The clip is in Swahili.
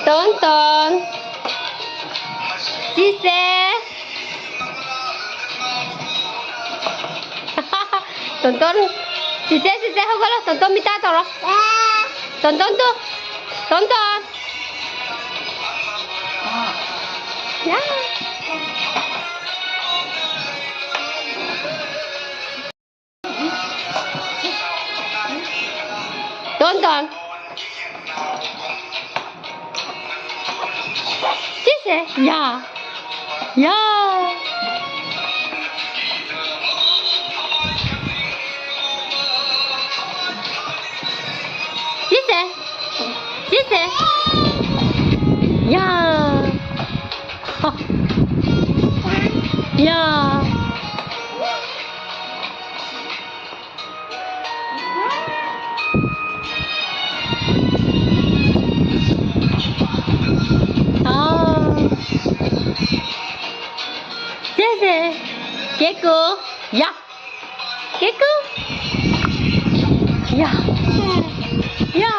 Tonton. Sise. Tonton. Sise, sise, không tonton minta tolong. Tonton tuh. Tonton. Ya. Tonton. Sise. Ya. Ya. Sise. Sise. Ya. Ya. Sise. Keku. Ya. Keku. Ya. Ya.